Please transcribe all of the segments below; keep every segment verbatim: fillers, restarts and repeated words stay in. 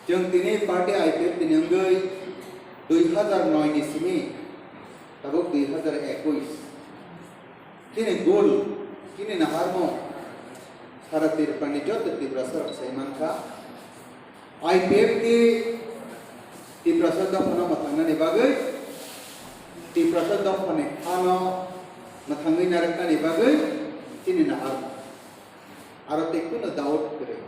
Chwng tini party I P F T ni wngwi dui hazar noi ni simi tabuk dui hazar ekush. Chini goal, chini naharmung sara Tripura ni joto Tiprasa rok sai mankha. I P F T Tiprasa dophano mwthangnani bagwi, Tiprasa dophani hano mwthangwi narwknani bagwi chini naharmung. Aro tei kunu doubt kwrwi,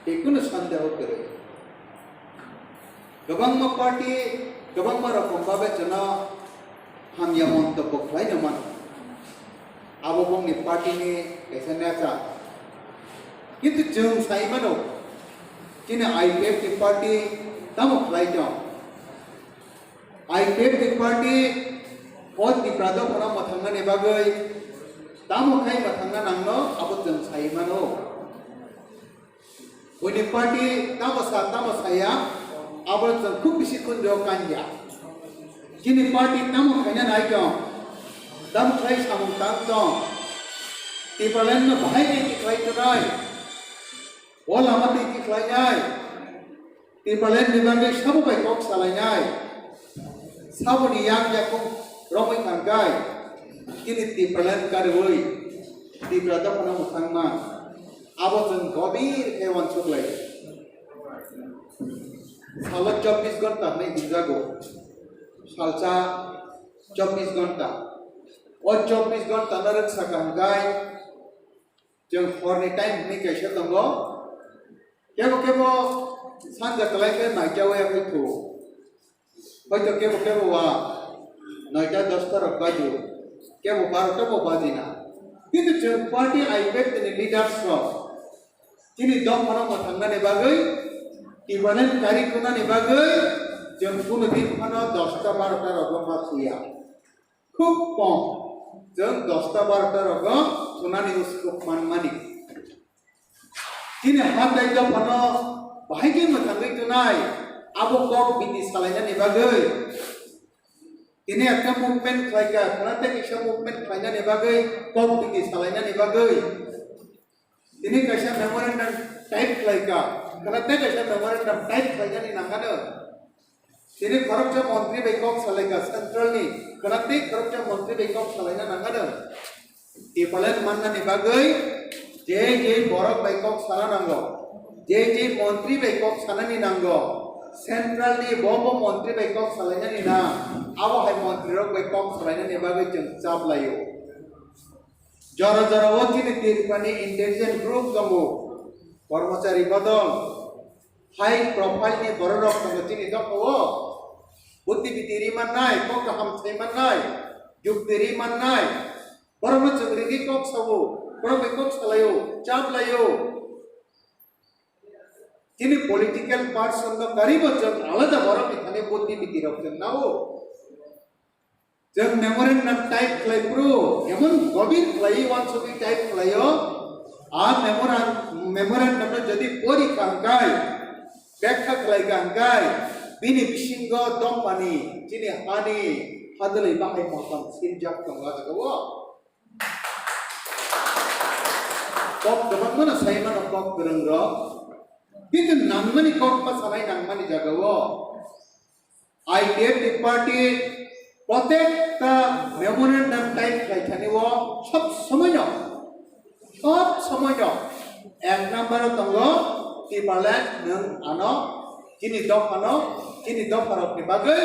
tei kunu sandeho kwrwi. Kwbangma party, kwbangma rokom babe chwngno hamya montobbo khlaino mano. Abo bongni party ni kaisa nature. Kintu chwng sai mano, chini I P F T party tamo khlai tong? I P F T party o Tipra dophano mwthangnani bagwi tamo khai mwthangna nangno abo chwng sai mano. Buini party tamo sa tamo saya, abo chwng khub bisi khunjo kanya. Chini party tamo khaina nai tong, tamo khlai samung tang tong. Tipraland no bahai tei tikhlai tonai, o lama tei tikhlai nai. Tipraland ni bagwi sabo bai kok salainai. Saboni yak yakung romwi thangkai. Chini Tipraland karwi Tipra dophano mwthangma. Abo chwng gobir khe uansuk lai. Salo chobbish ghonta hwnwi hwnjago. Salsa chobbish ghonta. O chobbish ghonta no rwksa kaham kai. Chwng horni time hwnwi kaisa tongo. Kebo kebo sanja kwlai khe naicha waya khe thu. Hoito kebo kebo wa noita dosta rok bajo, kebo barota bo bajina. Kintu chwng party I P F T ni leaders rok chini dophano mwthangnani bagwi, Tipraland kari khwnani bagwi chwng kunu din phano dosta barota rogo ma thuya. Khub kom, chwng dosta barota rogo thunani uskok manmani. Chini hatai dophano bahai khe mwthangwi tonai, abo kok biti salainani bagwi. Tini ekta movement khlaikha, khwna tei kisa movement khlainani bagwi, kok biti salainani bagwi. Tini kaisa memorandum type khlaikha, khwna tei kaisa memorandum type khlainani nangano. Tini khoroksa montri bai kok salaikha central ni, khwna tei khoroksa montri bai kok salaina nangano. Tipraland mannani bagwi je je borok bai kok sana nango, je je montri bai kok sanani nango, central ni bo bo montri bai kok salainani nang, abo hai montri rok bai kok salainani bagwi chwng chap laio. Jora jora o chini Tripura ni intelligence group tongo, kormochari bodol, high profile ni borok rok tongo chini dophao. Buddhi biti ri mannai, kok kaham sai mannai, jukti ri mannai. Borok no chwng ri kok sao, borok bai kok salaio, chap laio. Chini political person no karibo chwng alada borok ni thani buddhi biti rok chwng nao. Chwng memorandum type khlai phuru, emon gobir khlai uansugwi type khlaio, a memorandum, memorandum no jodi pori kha hwnkhe, bekha khlai kha hwnkhe, bini bisingo dophani, chini hani hadwlwi bahai motom sinjak tongo jagao. Kok kwbangmano sai mano kok kwrwng rok, kintu nangmani kok pa sanai nangmani jagao. I P F T party protekta memorandum type khlai thani o sob somoino, sob somoino ek number o tongo Tipraland nwng ano chini dophano, chini dopharokni bagwi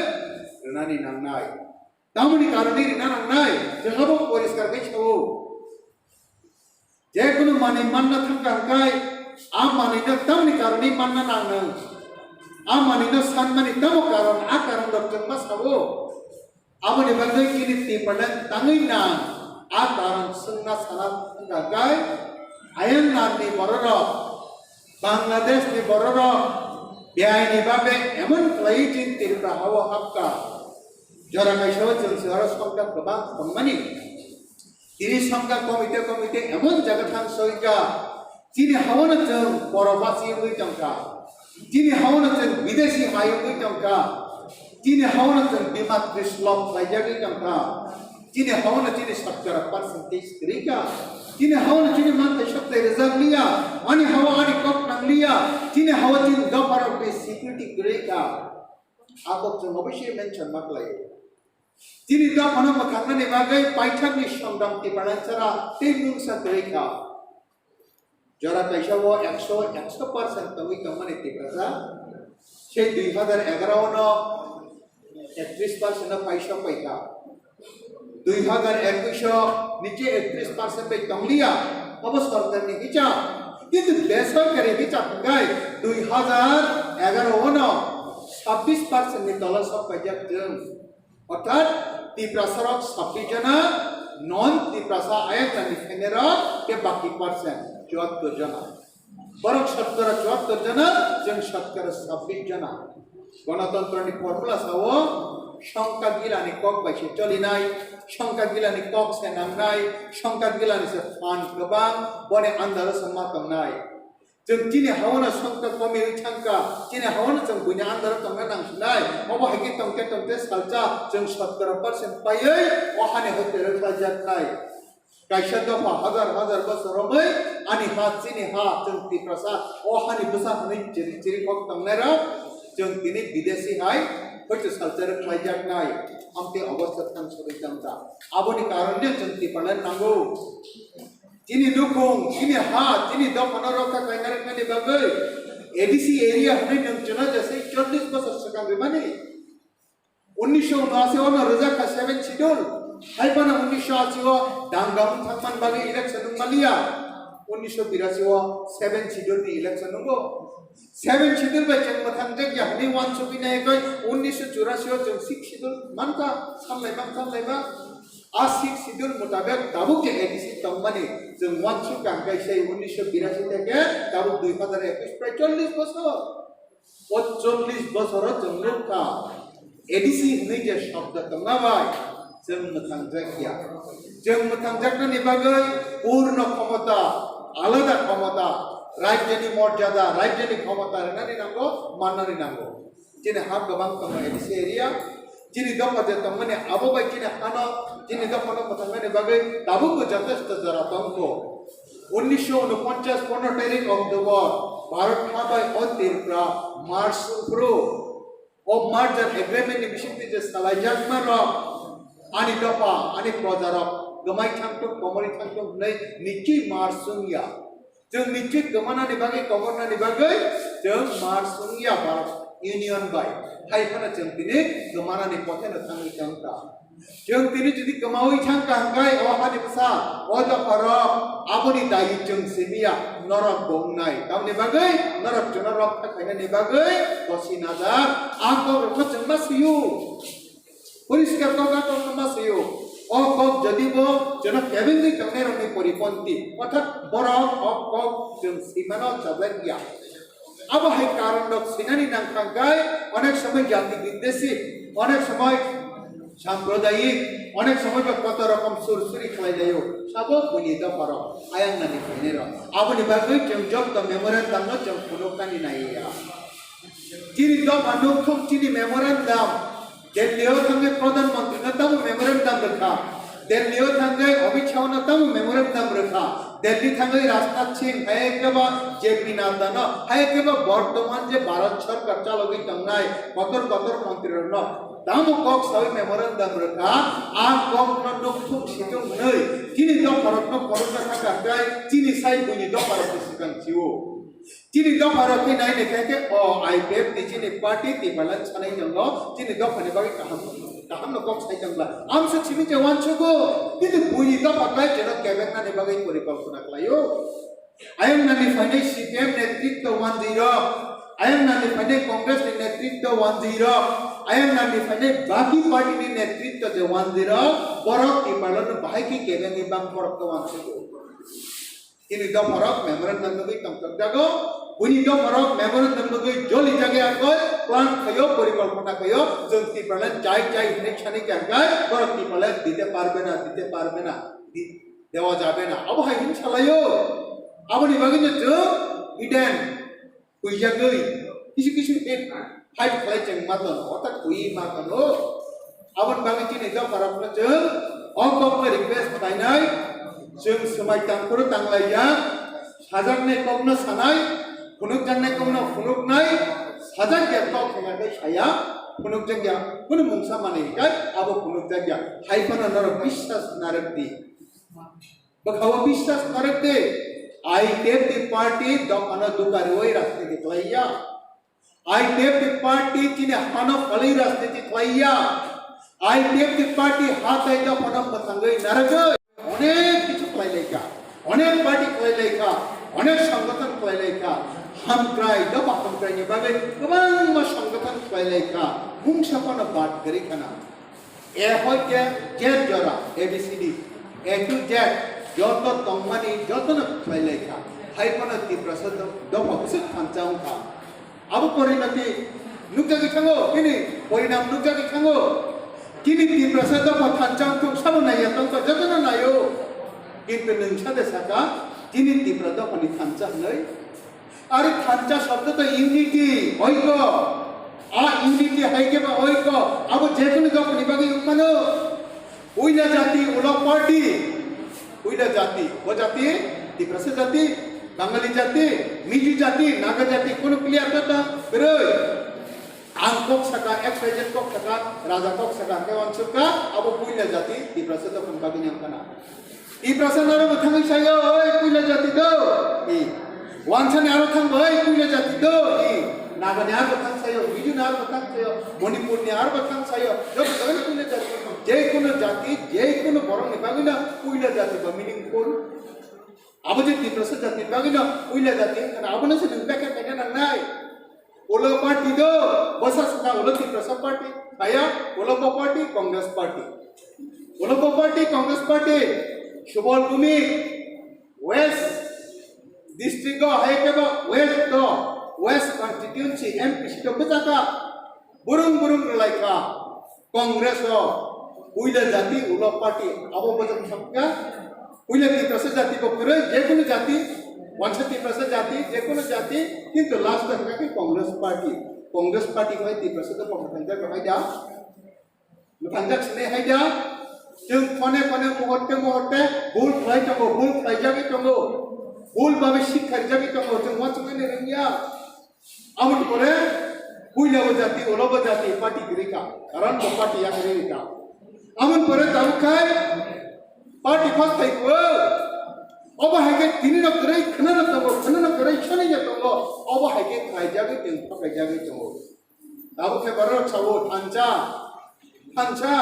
rwnani nangnai. Tamoni karone rina nangnai, jengabo poriskar khe sao. Jekunu manwi manna thangkha hwnkhe, a manwino tamoni karone manna nangnai. A manwino sanmani tamo karon, a karon rok chwngma sao. Aboni bagwi chini Tipraland tangwi nang, a karon swngna sana thangkha hwnkhe, ayang nangni bororok, Bangladesh ni bororok, beaini babe emon khlaiwi chini Tripura hao hapkha. Jora kaisa o chwng se oro songkha kwbang tongmani. Tini songkha komite komite emon jaga thang soika. Chini haono chwng boro basi wngwi tongkha. Chini haono chwng bidesi hai wngwi tongkha. Chini haono chwng bima trislok khlaijagwi tongkha. Chini haono chini sotkara percentage kwrwikha. Chini haono chini manthai soktoi rwjakliya. Ani hao ani kok nangli. Hao chini dopharokni security kwrwi kha, abo chwng oboisoi mention ma khlaio. Chini dophano mwthangnani bagwi paithakni songdam Tiprasara tei mungsa kwrwi kha. Jora kaisa o ekso, ekso percent tongwi tongmani Tiprasa, sei dui hazar egaro no ekatris percent no paisok paikha. Dui hazar ekush o niche ekatris percent bai tongliya, obo sorkarni hicham. Kintu besorkari hicham hwnkhe dui hazar egaro o no sabbish percent ni tola sok paijak chwng. Orthat Tiprasarok sabbish jona, non Tiprasa ayang nani phenerok tei baki percent chuattor jona. Borok shotkora chuattor jona, chwng shotkora sabbish jona. Gonotantrani formula sao, songkak gilani kok bai se cholinai, songkak gilani kok se nangnai, songkak gilani se phan kwbang, boni andaro se ma tongnai. Chwng chini haono songkak komiwi thangkha, chini haono chwng buini andaro tongna nangsinai, obo hai khe tongte tongte salsa chwng shotkora percent paiwi o hani hoite rwkhlaijaknai. Kaisa dopha hazar hazar bosor romwi ani ha, chini ha, chwng Tiprasa o hani bwsa hwnwi chiri chiri kok tongnairok chwng tini bidesi hai hoito salsa rwkhlaijaknai. Amtwi obostha thang sogwi tongkha. Aboni karonno chwng Tipraland nango. Chini nukhung, chini ha, chini dophano rokha khlaina rwknani bagwi A D C area hwnwi nwng chwngno jesai chollish bosor swkang rwmani. Unnisho unashi o no rwjak kha seven schedule. Hai phano unnisho ashi o dangdang thangman bagwi election wngmaliya. Unnisho birashi o seven schedule ni election wngo. Seven schedule bai chwng mwthangjakya hwnwi uansugwi naiyakhai unnisho churashi o chwng six schedule mankha, sanlaima, sanlaima. A six schedule mutabek tabuk je A D C tongmani chwng uansukha hwnkhe sei unnisho birashi theke tabuk dui hazar ekush prai chollish bosor. O chollish bosoro chwng nukha, A D C hwnwi je shobdo tongna bai chwng mwthangjakya. Chwng mwthangjaknani bagwi purno khomota, alada khomota, rajyoni morjada, rajyoni khomota rwnani nango, mannani nango. Chini ha kwbang tongo A D C area. Chini dopha je tongmani abo bai chini hano, chini dophano mwthangnani bagwi tabukbo jotesto jora tongkho. Unnisho unoponchas pondro tarik October, Bharat ha bai o Tripura merge wngphuru. O merger agreement ni bisingtwi je salaijakma rok, ani dopha, ani projarok gwmai thangthok, komorwi thangthok hwnwi nichwi merge wngya. Chwng nichwi kwmanani bagwi, kongornani bagwi chwng merge wngya Bharat Union bai. Hai phano chwng tini kwmanani potheno thangwi tongkha. Chwng tini jodi kwmawi thangkha hwnkhe o hani bwsa, o dopharok, aboni dayi chwng simiya, norok bo wngnai. Tamni bagwi norok chwngno rokha khainani bagwi kosi najak. A kokrokno chwng ma swiyo. Poriskar kok a kokno ma swiyo. O kok jodi bo chwngno kebengwi tongnairokni poriponti. Orthat borok o kok chwng swimano chajak ya. Abo hai karon rok swinani nangkha hwnkhe onek somoi jati bidesi, onek somoi sampradayik, onek somoi bo koto rokom sur suri khlai laio. Sabo buini dopharok, ayang nani phainai rok. Aboni bagwi chwng jokto memorandum no chwng phunuknani naiya. Chini dopha nukthung chini memorandum. Delhi o thangwi Pradhan Mantri no tamo memorandum rwkha. Delhi o thangwi Amit Shah no tamo memorandum rwkha. Delhi thangwi Rajnath Singh, hai khe ba J P Nadda no, hai khe ba bortoman je Bharat Sarkar chalogwi tongnai kotor kotor montri rok no tamo kok sawi memorandum rwkha. A kok no nukthung situng hwnwi chini dopha rok no phunukna thangkha hwnkhe chini sai buini dopha rok ni swkang sio. Chini dopha rok khe nai nai khe khe o I P F ni chini party Tipraland sanai tongo, chini dopha ni bagwi kaham, kaham no kok sai tongla. Amsuk simi je uansugo, chini buini dopha khlai chwng no kebeng nani bagwi porikolpona khlaio. Ayang nani phainai C P M netritwo uanjwi rok, ayang nani phainai Congress ni netritwo uanjwi rok, ayang nani phainai baki party ni netritwo je uanjwi rok, borok Tipraland no bahai khe kebengwi bang borok to uansugo. Chini dopharok memorandum nugwi tongthokjago. Buini dopharok memorandum nugwi jolijagwi angkoi plan khaio, porikolpona khaio, chwng Tipraland chai chai hinwi sani khe angkhe borok Tipraland dite parbe na, dite parbe na, di-, dewa jabe na. Abo hai hin salaio. Aboni bagwino chwng hidden huijagwi kisu kisu hit fight khlai chwng ma tono, orthat hui ma tono. Aboni bagwi chini dopharokno chwng o kokno request khlainai, chwng swmai tangphuru tanglaijak, sajaknai kokno sanai, Phunukjaknai kokno phunuknai, sajak ya tok hwnwi saya, phunukjak ya, kunu mungsa manwi hinkhe abo phunukjak ya. Hai phano norok biswas narwk di. Bwkhao biswas narwk di. I P F T party dophano duka rwui rajniti khlai ya. I P F T party chini hano phalwi rajniti khlai ya. I P F T party ha tai dophano mwthangwi narwgwi onek kichu khlai lai kha, onek party khlai lai kha, onek songgothon khlai lai kha. Hamkrai, dopha hamkraini bagwi kwbangma songgothon khlai lai kha. Mungsa phano bad kwrwi khana. A hoite Z jora, A B C D, A to Z, joto tongmani jotono khlai lai kha. Hai phano Tiprasa do-, dopha bwswk thansa wng kha. Abo porinoti nukjagwi thango, chini porinam nukjagwi thango. Chini Tiprasa dopha thansa wng thung sabo naiya tongkha, jotono naio. Kintu nwng sade saka, chini Tipra dophani thansa hwnwi. Are thansa shobdo to unity, oiko. A unity hai khe ba oiko. Abo je kunu dophani bagwi wng mano. Puila jati ulo party. Puila jati, bo jati, Tiprasa jati, Bangali jati, Mizo jati, Naga jati, kunu clear kha ta kwrwi. Ang kok saka, X Y Z kok saka, raja kok saka, hwnkhe wansuk kha, abo puila jati, Tiprasa dophani bagwi wng khana. Tiprasa ni aro bwthangwi sayo, "Oi, puila jati do," hi. Wansani aro thangbo, "Oi, puila jati do," hi. Nagani aro bwthang sayo, Mizoni aro bwthang sayo, Manipurni aro bwthang sayo, joto jagani puila jati. Jekunu jati, jekunu borokni bagwino puila jati ba meaningful. Abo je Tiprasa jatini bagwino puila jati wngkha na, abono se nwng bekha khaina nangnai. Ulo party do, bwsa swkang ulo Tiprasa party, kaya ulo bo party, Congress party. Ulo bo party, Congress party, Subal Bhumik, West district o hai khe bo West do, West constituency M P seat o bwchaka, burung burung rwlai kha. Congress o puila jati ulo party abo bwswk sakya, puila Tiprasa jati bo kwrwi, jekunu jati, wansa Tiprasa jati, jekunu jati, kintu last o hwnkha khe Congress party. Congress party bai Tiprasa dophano thangjakma hai da, mwthangjak sinai hai da, chwng khone khone muhurte muhurte bul khlai tongo, bul khlaijagwi tongo, bul babe sik kharijagwi tongo, chwng uansuknani rwngya. Amoni pore puila bo jati, ulo bo jati party kwrwi kha, karon bo party yakarwi rwkha. Amoni pore tabuk khai party phas khai kho. Obo hai khe tini no kwrwi khna no tongo, khna no kwrwi sani no tongo. Obo hai khe khlaijagwi tong, thok khaijagwi tongo. Tabuk khe borok rok sabo thansa, thansa,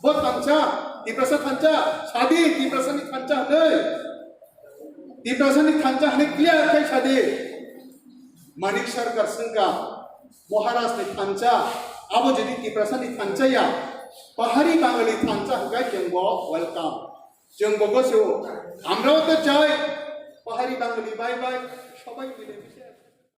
bo thansa, Tiprasa thansa, sadi Tiprasa ni thansa hwnwi. Tiprasa ni thansa hwnwi clear khai sadi. Manik Sarkar swngkha, Maharaj ni thansa, abo jodi Tiprasa ni thansa ya, Pahari Bangali thansa hwnkhe chwng bo welcome. Chwng bo gosio, amrao to chai, Pahari Bangali bye bye, sabai mile mishe.